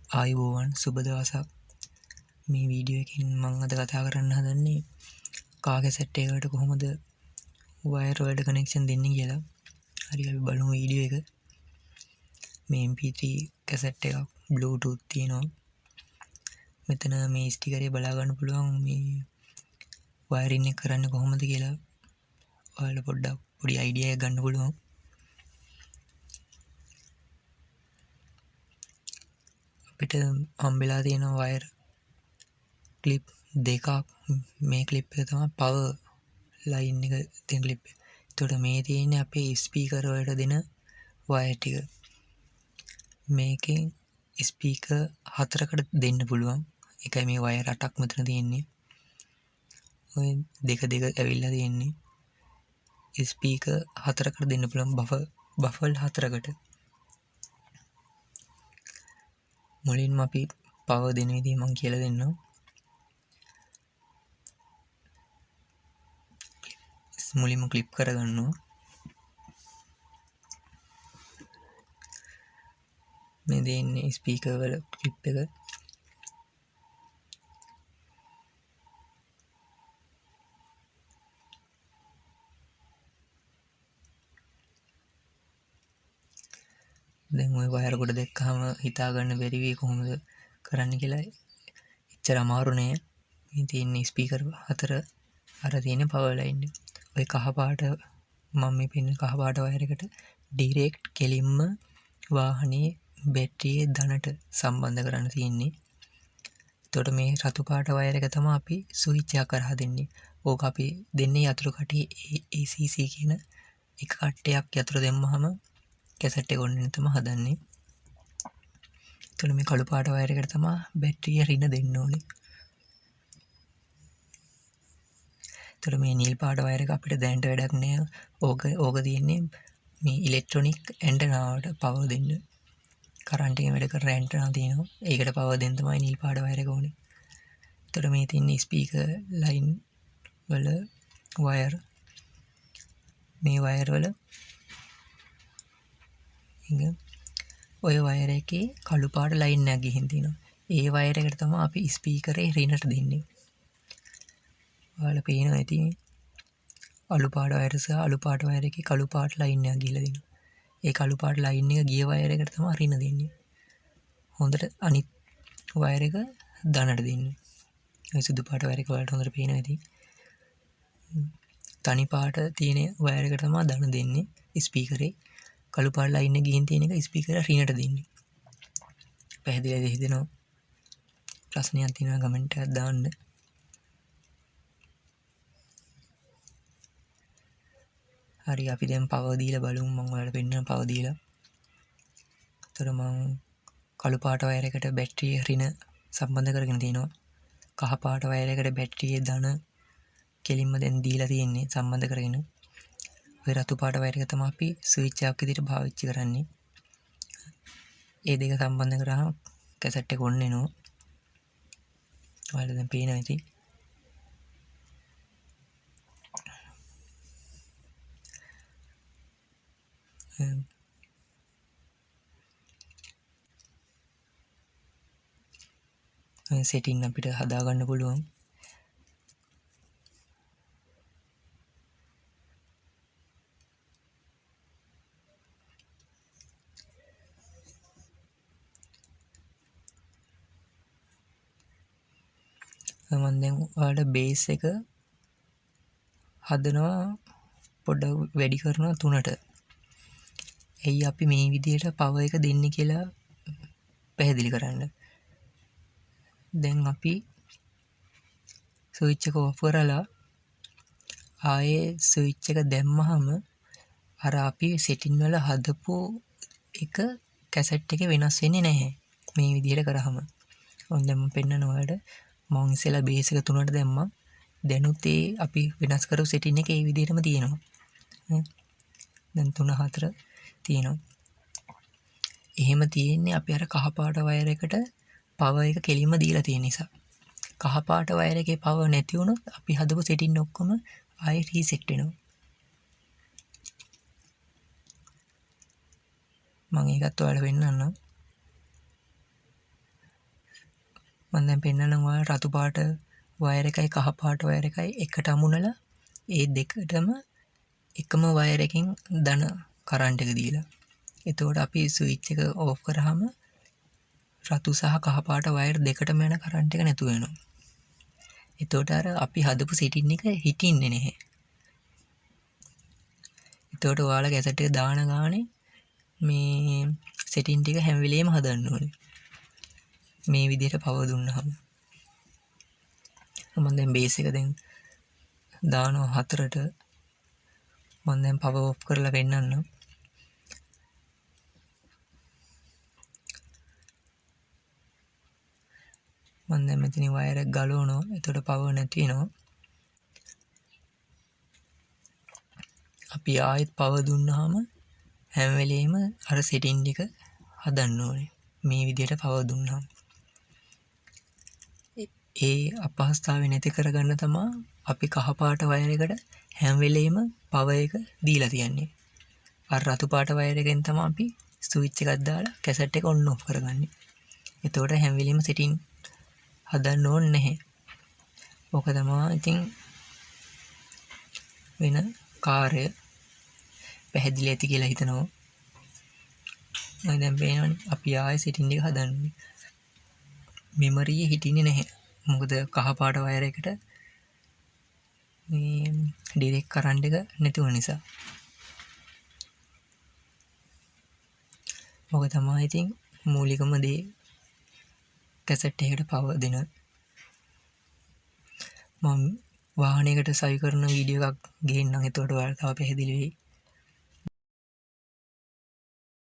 ආයුබෝවන්, සුබ දවසක්. මේ වීඩියෝ එකෙන් මම අද කතා කරන්න හදන්නේ කාර් කැසට් එකකට කොහොමද වයර් වලට කනෙක්ෂන් දෙන්නේ කියලා. හරි, අපි බලමු වීඩියෝ එක. මේ MP3 cassette එකක් Bluetooth තියෙනවා. මෙතන මේ ස්ටිකරේ බලා ගන්න පුළුවන් මේ වයරින් එක කරන්නේ කොහොමද කියලා. ඔයාලට පොඩ්ඩක් පොඩි අයිඩියා එකක් ගන්න පුළුවන්. අපිට හම්බෙලා තියෙන වයර් ක්ලිප් දෙකක්. මේ ක්ලිප් එක තමයි පවර් ලයින් එක තියෙන ක්ලිප් එක. එතකොට මේ තියෙන්නේ අපේ ස්පීකර් වලට දෙන වයර් ටික. මේකෙන් ස්පීකර් හතරකට දෙන්න පුළුවන්. ඒකයි මේ වයර් අටක් මෙතන තියෙන්නේ. ඔය දෙක දෙක ඇවිල්ලා තියෙන්නේ. ස්පීකර් හතරකට දෙන්න පුළුවන් බෆල් හතරකට. මුලින්ම අපි පවර් දෙන විදිහ මං කියලා දෙන්නම්. මුලින්ම ක්ලිප් කරගන්නවා. මේ දෙන්නේ ස්පීකර් වල ක්ලිප් එක. දැන් ඔය වයර් කොට දැක්කහම හිතා ගන්න බැරි වෙයි කොහොමද කරන්න කියලා. එච්චර අමාරු නෑ. මේ තියෙන්නේ ස්පීකර් හතර, අර තියෙන පවර් ලයින් එක. ඔය කහ පාට මම මේ පෙන්නන කහ පාට වයර් එකට ඩිරෙක්ට් කෙලින්ම වාහනේ බැටරියේ ධනට සම්බන්ධ කරන්න තියෙන්නේ. එතකොට මේ රතු පාට වයර් එක තමයි අපි ස්විච් එකක් කරහා දෙන්නේ. ඕක අපි දෙන්නේ යතුරු කටේ ACC කියන එක කට්ටයක් යතුරු දැම්මහම කැසට් එක ඔන්න තමයි හදන්නේ. එතකොට මේ කළු පාට වයර් එකට තමයි බැටරිය ඍණ දෙන්න ඕනේ. එතකොට මේ නිල් පාට වයර් එක අපිට දැනට වැඩක් නෑ. ඕක තියෙන්නේ මේ ඉලෙක්ට්‍රොනික ඇන්ටනාවට පවර් දෙන්න. කරන්ට් එකෙන් වැඩ කරන ඇන්ටනා තියෙනවා. ඒකට පවර් දෙන්න තමයි නිල් පාට වයර් එක ඕනේ. එතකොට මේ තියෙන්නේ ස්පීකර් ලයින් වල වයර්. මේ වයර් වල ඔය වයර් එකේ කළු පාට ලයින් එකක් ගිහින් තියෙනවා. ඒ වයර් එකට තමයි අපි ස්පීකරේ ඍණට දෙන්නේ. ඔයාලා පේනවා ඇති අලු පාට වයර් සහ අලු පාට වයර් එකේ කළු පාට ලයින් එකක් ගිහිල්ලා තියෙනවා. ඒ කළු පාට ලයින් එක ගිය වයර් එකට තමයි ඍණ දෙන්නේ. හොඳට අනිත් වයර් එක ධනට දෙන්නේ. ඔය සුදු පාට වයර් එක ඔයාලට හොඳට පේනවා ඇති. තනි පාට තියෙන වයර් එකට තමයි ධන දෙන්නේ ස්පීකරේ. කළු පාට ලයින් එක ගිහින් තියෙන එක ස්පීකර් ඍණට දෙන්නේ. පැහැදිලිද හිතෙනවා? ප්‍රශ්නයක් තියෙනවා කමෙන්ට් එකක් දාන්න. හරි, අපි දැන් පවර් දීලා බලමු. මං ඔයාලට පෙන්නන පවර් දීලා. එතකොට මං කළු පාට වයර් එකට බැටරිය ඍණ සම්බන්ධ කරගෙන තිනවා. කහ පාට වයර් එකට බැටරියේ ධන කෙලින්ම දැන් දීලා තියෙන්නේ සම්බන්ධ කරගෙන. ඔය රතු පාට වයර් එක තමයි අපි ස්විච් එකක් විදිහට පාවිච්චි කරන්නේ. ඒ දෙක සම්බන්ධ කරාම කැසට් එක ඔන් වෙනවා. ඔයාලට දැන් පේනවා ඇති. ඔය සෙටින් අපිට හදාගන්න පුළුවන්. මම දැන් ඔයාලට බේස් එක හදනවා, පොඩ්ඩක් වැඩි කරනවා තුනට. ඇයි අපි මේ විදියට පවර් එක දෙන්නේ කියලා පැහැදිලි කරන්න. දැන් අපි ස්විච් එක ඔෆ් කරලා ආයේ ස්විච් එක දැම්මහම අර අපි සෙටින් වල හදපු එක කැසට් එකේ වෙනස් වෙන්නේ නැහැ මේ විදියට කරාම. ඔන්න දැන් මම පෙන්නනවා ඔයාලට. මං ඉස්සෙල්ලා බේස් එක තුනට දැම්මා. දැනුත් ඒ අපි වෙනස් කරපු සෙටින් එක ඒ විදිහටම තියෙනවා. දැන් 3 4 තියෙනවා. එහෙම තියෙන්නේ අපි අර කහ පාට වයර් එකට පවර් එක කෙලින්ම දීලා තියෙන නිසා. කහ පාට වයර් එකේ පවර් නැති වුණොත් අපි හදපු සෙටින් ඔක්කොම ආයෙ රීසෙට් වෙනවා. මං ඒකත් ඔයාලට පෙන්නන්නම්. මම දැන් පෙන්නන්නම් ඔයාලට රතු පාට වයර් එකයි කහ පාට වයර් එකයි එකට අමුණලා ඒ දෙකටම එකම වයර් එකෙන් ධන කරන්ට් එක දීලා. එතකොට අපි ස්විච් එක ඕෆ් කරාම රතු සහ කහ පාට වයර් දෙකටම යන කරන්ට් එක නැතුව වෙනවා. එතකොට අර අපි හදපු සෙටින් එක හිටින්නේ නැහැ. එතකොට ඔයාලා කැසට් එක දාන ගානේ මේ සෙටින් ටික හැම වෙලේම හදන්න ඕනේ. මේ විදිහට පවර් දුන්නාම. මම දැන් බේස් එක දැන් දානවා 4ට. මම දැන් පවර් ඔෆ් කරලා පෙන්නන්නම්. මම දැන් මෙතනින් වයර් එක ගලවනවා. එතකොට පවර් නැති වෙනවා. අපි ආයෙත් පවර් දුන්නාම හැම වෙලේම අර සෙටින් ටික හදන්න ඕනේ. මේ විදිහට පවර් දුන්නාම. ඒ අපහසුතාවය නැති කරගන්න තමා අපි කහ පාට වයර් එකට හැම වෙලේම පවර් එක දීලා තියන්නේ. අර රතු පාට වයර් එකෙන් තමා අපි ස්විච් එකක් දාලා කැසට් එක ඔන් ඔෆ් කරගන්නේ. එතකොට හැම වෙලේම සෙටින් හදන්න ඕනේ නැහැ. ඕක තමා ඉතින් වෙන කාර්ය. පැහැදිලි ඇති කියලා හිතනවා. මම දැන් පේනවනේ අපි ආයෙ සෙටින් එක හදන්න ඕනේ. මෙමරිය හිටින්නේ නැහැ. මොකද කහ පාට වයර් එකට මේ ඩිරෙක්ට් කරන්ට් එක නැති වුණ නිසා. ඔක තමයි ඉතින් මූලිකම දේ කැසට් එකකට පවර් දෙන. මම වාහනයකට සවි කරන වීඩියෝ එකක් ගේන්නම්. එතකොට ඔයාලට තව පැහැදිලි වෙයි.